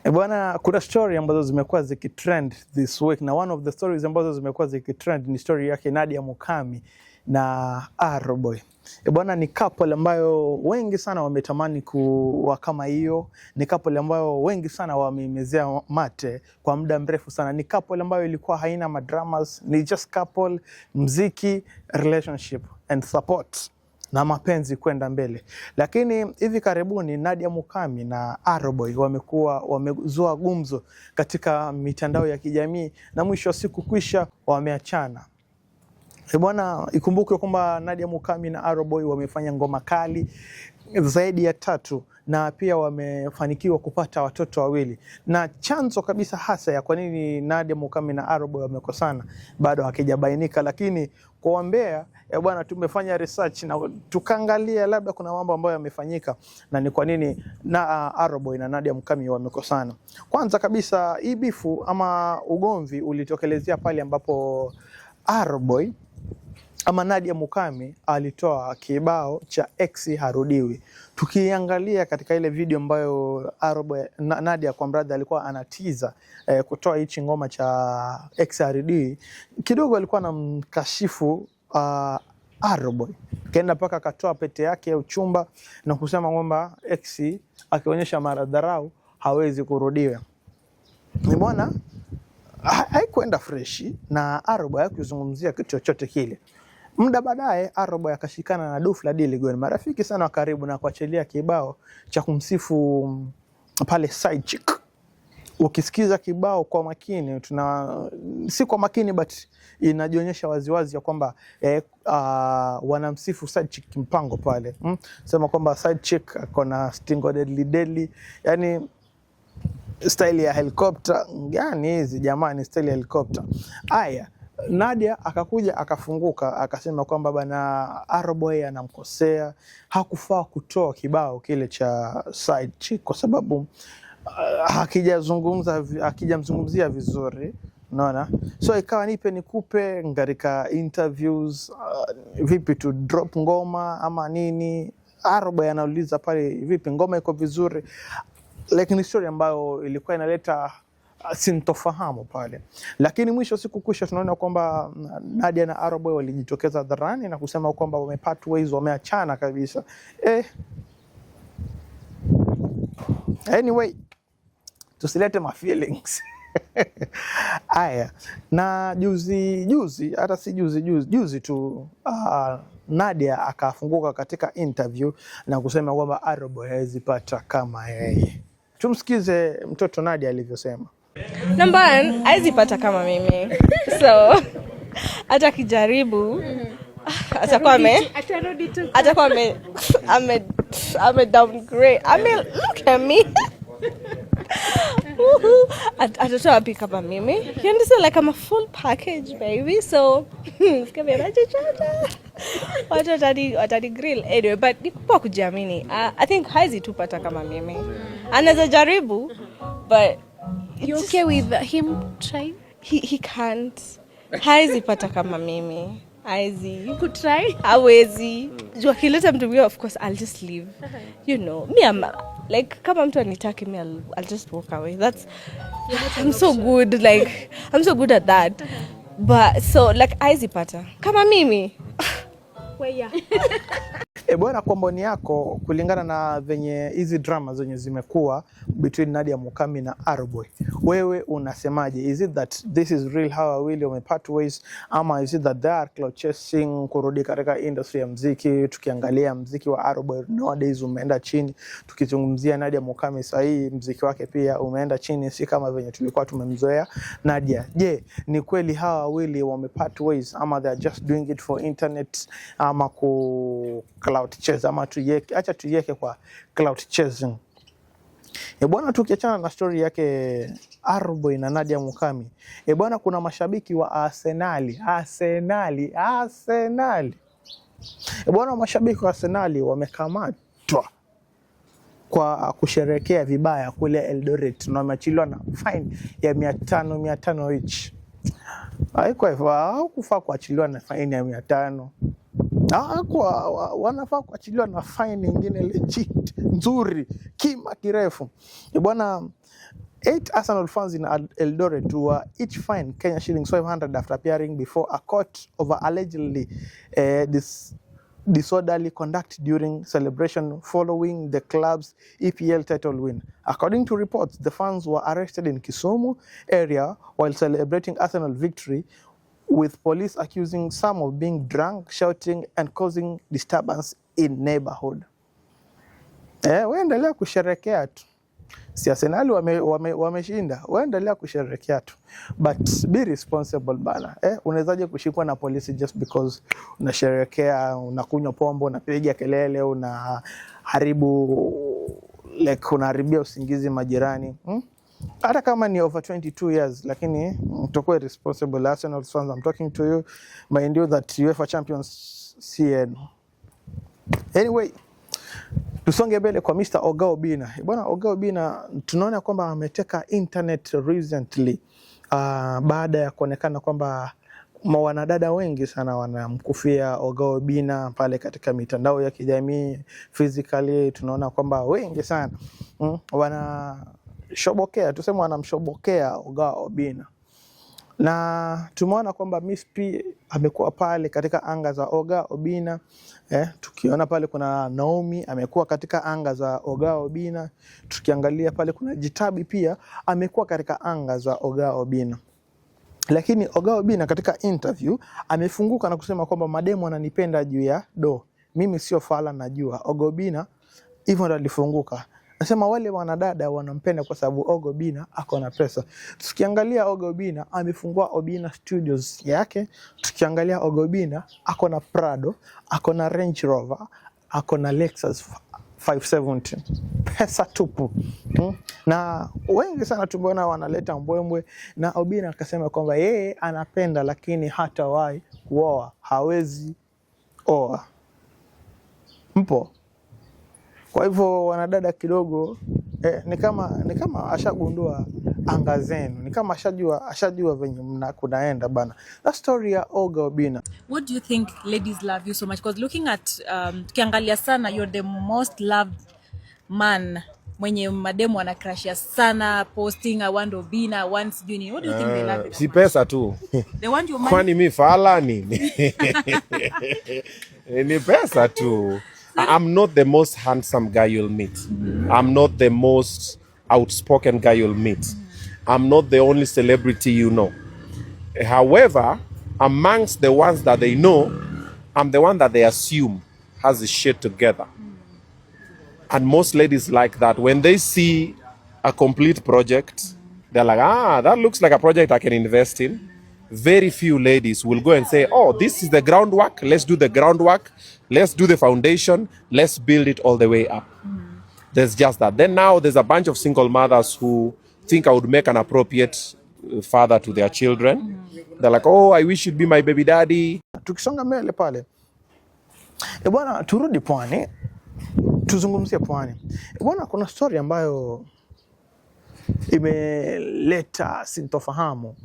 E bwana, kuna story ambazo zimekuwa zikitrend this week na one of the stories ambazo zimekuwa zikitrend ni story yake Nadia Mukami na Arrow Boy. E bwana, ni couple ambayo wengi sana wametamani kuwa kama hiyo. Ni couple ambayo wengi sana wameimezea mate kwa muda mrefu sana. Ni couple ambayo ilikuwa haina madramas, ni just couple, mziki, relationship and support na mapenzi kwenda mbele. Lakini hivi karibuni Nadia Mukami na Arrow Boy wamekuwa wamezua gumzo katika mitandao ya kijamii na mwisho wa siku kwisha wameachana. E bwana, ikumbukwe kwamba Nadia Mukami na Arrow Boy wamefanya ngoma kali zaidi ya tatu na pia wamefanikiwa kupata watoto wawili, na chanzo kabisa hasa ya kwa nini Nadia Mukami na Arrow Boy wamekosana bado hakijabainika, lakini kwa wambea ya bwana, tumefanya research na tukaangalia labda kuna mambo ambayo yamefanyika na ni kwa nini na Arrow Boy na Nadia Mukami wamekosana. Kwanza kabisa hii bifu ama ugomvi ulitokelezea pale ambapo Arrow Boy ama Nadia Mukami alitoa kibao cha Ex Harudiwi. Tukiangalia katika ile video ambayo Arrow Boy, Nadia kwa mradhi alikuwa anatiza kutoa hichi ngoma cha Ex Harudiwi, kidogo alikuwa anamkashifu Arrow Boy, kaenda mpaka akatoa pete yake ya uchumba na kusema kwamba ex akionyesha maradharau hawezi kurudiwa. Ni bwana haikuenda freshi na Arrow Boy hakuzungumzia kitu chochote kile. Muda baadaye Arrow Boy akashikana na Dufla Diligon, marafiki sana wa karibu, na kuachilia kibao cha kumsifu pale side chick. Ukisikiza kibao kwa makini, tuna si kwa makini but inajionyesha waziwazi ya kwamba wanamsifu side chick mpango pale, Sema kwamba side chick ako na stingo deadly deadly, yani style ya helicopter gani hizi jamani, style ya helicopter. Aya, Nadia akakuja akafunguka akasema kwamba bana Arrow Boy anamkosea, hakufaa kutoa kibao kile cha side chick kwa sababu hakijamzungumzia vizuri, unaona. So ikawa nipe nikupe katika interviews, vipi tu drop ngoma ama nini. Arrow Boy anauliza pale, vipi ngoma iko vizuri? Like ni story ambayo ilikuwa inaleta sintofahamu pale, lakini mwisho siku kwisha tunaona kwamba Nadia na Arrow Boy walijitokeza hadharani na kusema kwamba wame part ways, wameachana kabisa. Anyway, tusilete ma feelings. Aya, na juzi juzi, hata si juzi juzi, juzi tu Nadia akafunguka katika interview na kusema kwamba Arrow Boy hawezi pata kama yeye. Tumsikize mtoto Nadia alivyosema. Number one, hawezi pata kama mimi. So hata akijaribu Atarudi tu. Atakuwa ame downgrade. I mean, look at me. Woohoo. Atatoa wapi kama mimi? You understand? Like I'm a full package, baby. So sikia chochote. Watu watani grill anyway, but ni poa kujiamini. I think hawezi tu pata kama mimi. Anaweza jaribu, but You okay with him trying? He can't. Hawezi pata kama mimi. Hawezi. Kutry? Hawezi. Juu akileta mtu mwingine, of course I'll just leave. Me I'm like, kama mtu anitaki me, I'll just walk away. That's I'm so good, like I'm so good at that. But so like hawezi pata kama mimi. Where? E bwana, kwa maoni yako, kulingana na venye hizi drama zenye zimekuwa between Nadia Mukami na Arrow Boy, wewe unasemaje? Is it that this is real, hawa wawili wamepart ways, ama is it that they are clout chasing kurudi katika industry ya mziki? Tukiangalia mziki wa Arrow Boy nowadays umeenda chini, tukizungumzia Nadia Mukami sahii mziki wake pia umeenda chini, si kama venye tulikuwa tumemzoea Nadia. Je, ni kweli hawa wawili wamepart ways ama they are just doing it for internet ama ku clout chase, ama tuiweke, acha tuiweke kwa clout chasing. E bwana, tukiachana na story yake Arrow Boy na Nadia Mukami, e bwana, kuna mashabiki wa Arsenali, Arsenali, Arsenali. E bwana, mashabiki wa Arsenali wamekamatwa kwa kusherekea vibaya kule Eldoret na wameachiliwa na fine ya 500 500 each. Haikuwa hivyo, hawakufaa kuachiliwa na fine ya 500. Wanafaa kuachiliwa na fine nyingine legit nzuri kima kirefu. E bwana, Eight Arsenal fans in Eldoret were each fined Kenya shillings 500 after appearing before a court over allegedly disorderly conduct during celebration following the club's EPL title win. According to reports, the fans were arrested in Kisumu area while celebrating Arsenal victory, with police accusing some of being drunk, shouting and causing disturbance in neighborhood. Eh, wewe endelea kusherekea tu. Si Arsenal wameshinda, wewe endelea kusherekea tu, but be responsible bana. Eh, unawezaje kushikwa na polisi just because unasherekea, unakunywa pombe, unapiga kelele, unaharibu, like, unaharibia usingizi majirani, Hata kama ni over 22 years, lakini tukuwe responsible. Arsenal fans, I'm talking to you. Mind you that UEFA Champions si yenu. Anyway, tusonge mbele kwa Mr. Oga Obina. Bwana Oga Obina tunaona kwamba ameteka internet recently baada ya kuonekana kwamba wanadada wengi sana wanamkufia Oga Obina pale katika mitandao ya kijamii. Physically tunaona kwamba wengi sana wanashobokea, tuseme wanamshobokea Oga Obina, na tumeona kwamba Miss P amekuwa pale katika anga za Oga Obina, tukiona pale kuna Naomi amekuwa katika anga za Oga Obina, tukiangalia pale kuna Jitabi pia amekuwa katika anga za Oga Obina. Lakini Oga Obina katika interview amefunguka na kusema kwamba mademu ananipenda juu ya do, mimi sio fala, najua. Oga Obina hivyo ndo alifunguka. Nasema wale wanadada wanampenda kwa sababu Oga Obina ako na pesa. Tukiangalia Oga Obina amefungua Obina Studios yake. Tukiangalia Oga Obina ako na Prado, ako na Range Rover, ako na Lexus 570. Pesa tupu. Na wengi sana tumeona wanaleta mbwembwe, na Obina akasema kwamba yeye anapenda lakini hatawahi kuoa, hawezi oa. Mpo? Kwa hivyo wanadada kidogo, ni kama ashagundua anga zenu, ni kama ashajua venye mna kunaenda bana. The story ya Oga Obina. What do you think ladies love you so much? Because looking at tukiangalia sana, you're the most loved man mwenye mademu wanacrushia sana, posting "I want Obina, I want sijui nini." What do you think they love you so Si much? Pesa tu. They want your money? Kwani mi fala nini? Ni pesa tu. I'm not the most handsome guy you'll meet. I'm not the most outspoken guy you'll meet. I'm not the only celebrity you know. However, amongst the ones that they know, I'm the one that they assume has his shit together. And most ladies like that. When they see a complete project, they're like, "Ah, that looks like a project I can invest in." Very few ladies will go and say, "Oh, this is the groundwork. Let's do the groundwork. Let's do the foundation. Let's build it all the way up." There's just that. Then now there's a bunch of single mothers who think I would make an appropriate father to their children. They're like, "Oh, I wish you'd be my baby daddy." Tukisonga mbele pale, e bwana, turudi pwani, tuzungumzie pwani. E bwana, kuna story ambayo imeleta sintofahamu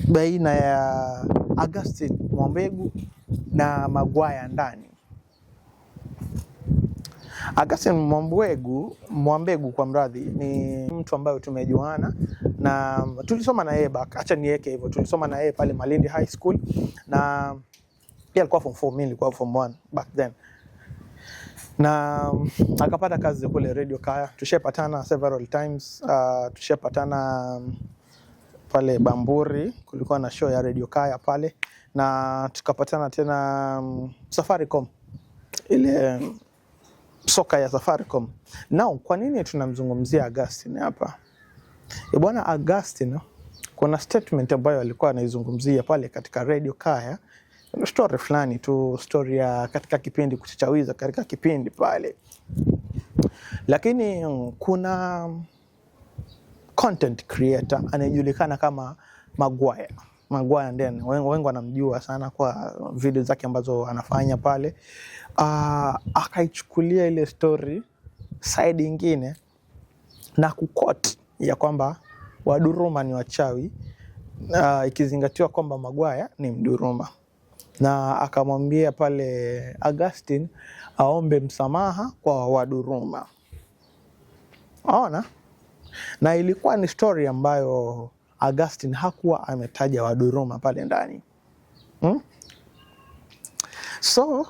baina ya Augustine Mwambegu na Magwaya Ndani. Augustine Mwambegu kwa mradhi, ni mtu ambaye tumejuana na tulisoma na yeye back, acha niweke hivyo, tulisoma na yeye pale Malindi High School na yeye alikuwa form 4, mimi nilikuwa form 1 back then, na akapata kazi kule Radio Kaya. Tushapatana several times, tushapatana pale Bamburi, kulikuwa na show ya Radio Kaya pale, na tukapatana tena Safaricom, ile soka ya Safaricom. Now, kwa nini tunamzungumzia Augustine hapa? E bwana, Augustine kuna statement ambayo alikuwa anaizungumzia pale katika Radio Kaya, story fulani tu, story ya katika kipindi kuchachawiza katika kipindi pale, lakini kuna content creator anayejulikana kama Maguire. Maguire ndiye wengi wanamjua sana kwa video zake ambazo anafanya pale. Akaichukulia ile story side ingine na kuquote ya kwamba Waduruma ni wachawi, ikizingatiwa kwamba Maguire ni Mduruma, na akamwambia pale Augustine aombe msamaha kwa Waduruma. Ona Na ilikuwa ni story ambayo Augustine hakuwa ametaja Waduruma pale ndani. So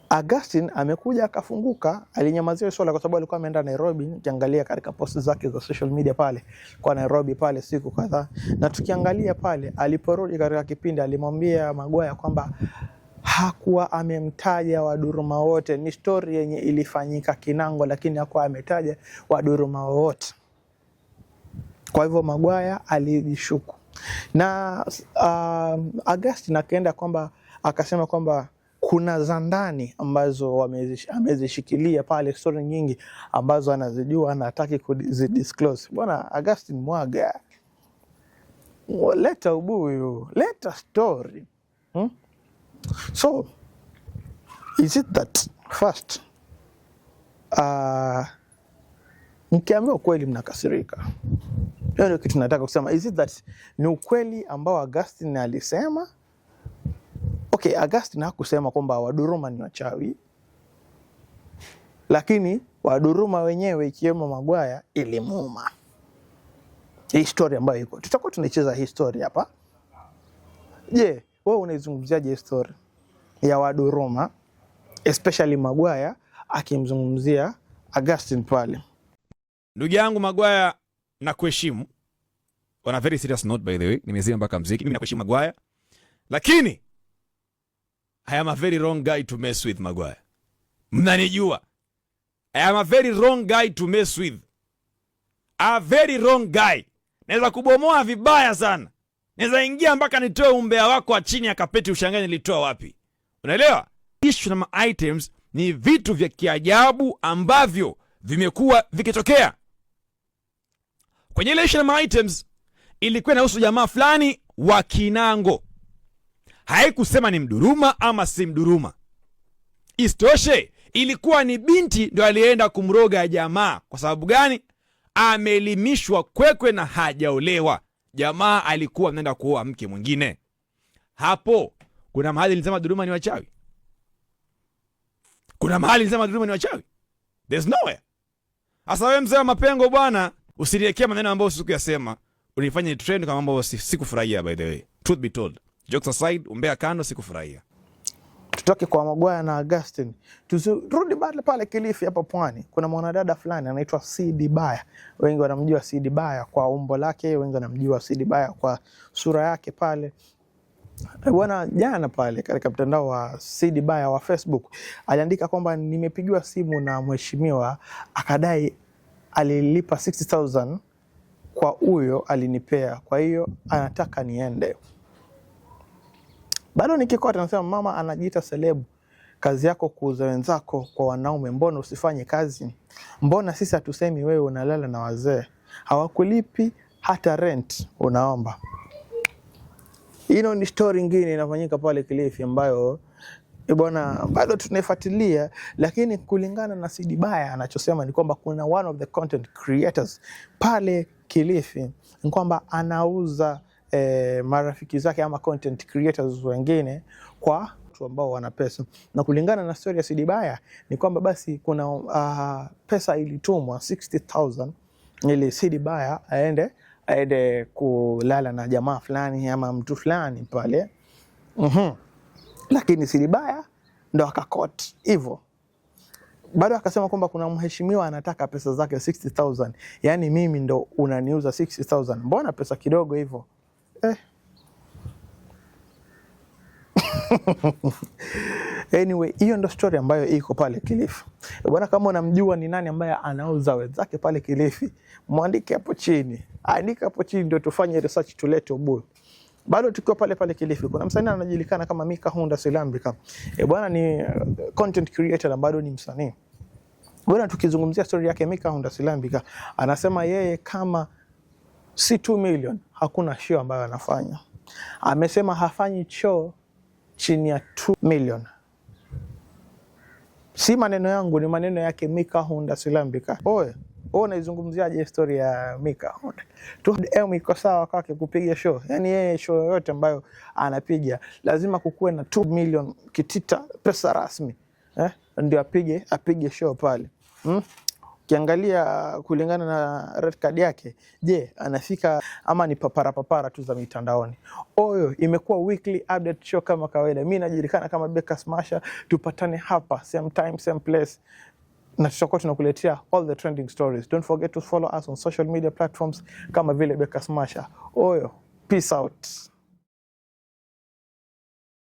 Augustine amekuja akafunguka, alinyamazia swala kwa sababu alikuwa ameenda Nairobi. Nikiangalia katika post zake za social media pale kwa Nairobi pale siku kadhaa, na tukiangalia pale aliporudi katika kipindi alimwambia Maguire kwamba hakuwa amemtaja Waduruma wote, ni story yenye ilifanyika Kinango, lakini hakuwa ametaja Waduruma wote. Kwa hivyo Maguire alijishuku na Augustine akaenda kwamba akasema kwamba kuna za ndani ambazo amezishikilia pale, story nyingi ambazo anazijua na hataki kuzidisclose. Bwana Augustine, mwaga, leta ubuyu, leta story. So is it that first, mkiambiwa ukweli mnakasirika? Hiyo ndio kitu nataka kusema. Is it that ni ukweli ambao Augustine alisema? Okay, Augustine hakusema kwamba Waduruma ni wachawi, lakini Waduruma wenyewe ikiwemo Maguire ilimuuma. Hii story ambayo iko, tutakuwa tunaicheza hii story hapa. Je, wewe unaizungumziaje hii story ya Waduruma, especially Maguire akimzungumzia Augustine pale? Ndugu yangu Maguire, nakuheshimu. On a very serious note, by the way, nimezima mpaka mziki. Mimi nakuheshimu Maguire, lakini I am a very wrong guy to mess with. Maguire, mnanijua, I am a very wrong guy to mess with, a very wrong guy. Naweza kubomoa vibaya sana, naweza ingia mpaka nitoe umbea wako wa chini ya kapeti, ushangae nilitoa wapi. Unaelewa? Issue na ma items ni vitu vya kiajabu ambavyo vimekuwa vikitokea kwenye ile issue na ma items. Ilikuwa inahusu jamaa fulani wa Kinango, haikusema ni Mduruma ama si Mduruma. Isitoshe, ilikuwa ni binti ndo alienda kumroga jamaa. Kwa sababu gani? Amelimishwa kwekwe na hajaolewa. Jamaa alikuwa anaenda kuoa mke mwingine. Hapo kuna mahali nilisema Duruma ni wachawi? Kuna mahali nilisema Duruma ni wachawi? There's nowhere. Sasa wewe mzee wa mapengo bwana, usiniwekee maneno ambayo sikuyasema. Unifanye ni trend kama mambo sikufurahia by the way. Truth be told. Jokes aside, umbea kando, sikufurahia. Tutoke kwa Maguire na Augustine, turudi pale pale Kilifi hapa pwani. Kuna mwanadada fulani anaitwa Sidi Baya. Wengi wanamjua Sidi Baya kwa umbo lake, wengi wanamjua Sidi Baya kwa sura yake pale. Bwana, jana pale katika mtandao wa Sidi Baya wa Facebook aliandika kwamba nimepigiwa simu na mheshimiwa akadai alilipa 60,000 kwa huyo alinipea, kwa hiyo anataka niende. Bado nikikota nasema mama anajiita selebu, kazi yako kuuza wenzako kwa wanaume, mbona usifanye kazi? Mbona sisi hatusemi wewe unalala na wazee, hawakulipi hata rent unaomba. Hino ni story ingine inafanyika pale Kilifi ambayo bwana bado tunaifuatilia, lakini kulingana na Sidi Baya anachosema ni kwamba kuna one of the content creators pale Kilifi ni kwamba anauza marafiki zake ama content creators wengine kwa watu ambao wana pesa, na kulingana na story ya Sidi Baya ni kwamba basi kuna pesa ilitumwa 60,000 ili Sidi Baya aende kulala na jamaa fulani ama mtu fulani pale. Lakini Sidi Baya ndo akakot hivyo. Bado akasema kwamba kuna mheshimiwa anataka pesa zake 60,000. Yani mimi ndo unaniuza 60,000. Mbona pesa kidogo hivyo? Anyway, hiyo ndo story ambayo iko pale Kilifi. Bwana, kama unamjua ni nani ambaye anauza wenzake pale Kilifi, mwandike hapo chini. Andika hapo chini ndio tufanye research tulete ubuyu. Bado tukiwa pale pale Kilifi, kuna msanii anajulikana kama Mika Hunda Silambika. Bwana ni content creator na bado ni msanii. Bwana, tukizungumzia story yake Mika Hunda Silambika, anasema yeye kama si 2 million hakuna show ambayo anafanya. Amesema hafanyi show chini ya 2 million. Si maneno yangu, ni maneno yake Mika Hunda Silambika. Oe, wewe unaizungumziaje story ya Mika Hunda? 2M iko sawa kwake kupiga show. Yaani yeye show yoyote ambayo anapiga lazima kukuwe na 2 million kitita pesa rasmi. Ndio apige show pale. Ukiangalia kulingana na red card yake, je, anafika ama ni papara papara tu za mitandaoni? Oyo imekuwa weekly update show kama kawaida. Mi najulikana kama Beka Smasher. Tupatane hapa same time, same place na tutakuwa tunakuletea all the trending stories. Don't forget to follow us on social media platforms kama vile Beka Smasher. Oyo, peace out.